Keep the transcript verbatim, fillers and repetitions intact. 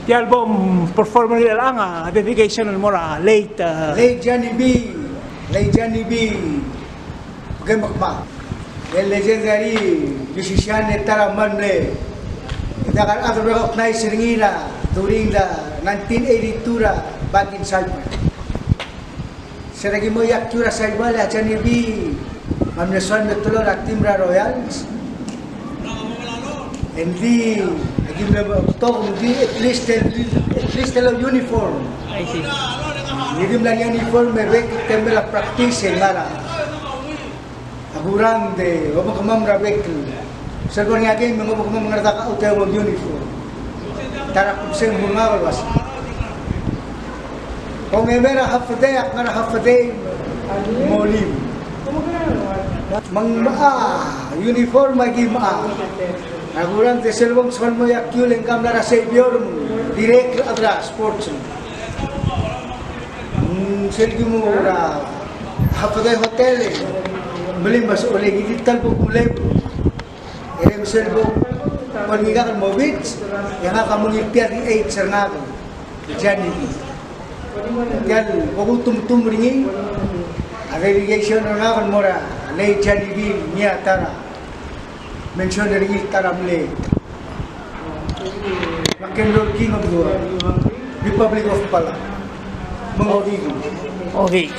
Tia el bo mperform er ngii er chelechang a dedication el mo er a late, uh, late Johnny B, late Johnny B. Kemekma. El legendary musician e ta er a kmal mle, e ta er a kmal recognize er ngii er a during the nineteen eighty-two er a back in Saipan. Se er a ki mo yakiu er a Saipan e a Johnny B a mle soal me te mlo er a team er a Royals. Engdi aki mle betok, engdi at least el, at least el uniform. I see. Aki mle uniform e bek el temel a practice e ngar er a A kurang e obengkemam er a bek el, sel bo er ngii a game me ng obengkemam ngar er a dak a hotel el uniform. Ta er a kubseng el mo ngak el uasei, kung e mei er a half a day, ak ngar er a half a day, mo leave. Me ng mechar a uniform, aki mechar. A kurang e sel bo ng soal mo yakiu e le ng mla er a Xavier, dirrek el chad er a sports. Mm, sel ki mo er a half a day hotel e, mle mesa, ole, ki di ta el bo kuleb. E le sel bo, bo ngikak el mo beach, e ngak a mo ngii tia el age er ngak, Johnny. Tia el bo kutumtum er ngii a dedication er ngak el mo er a late Johnny B, ngii a ta er a mention er ngii el ta er a mle rock and roll king of the world, Republic of Palau. Me ng okiu. Okay.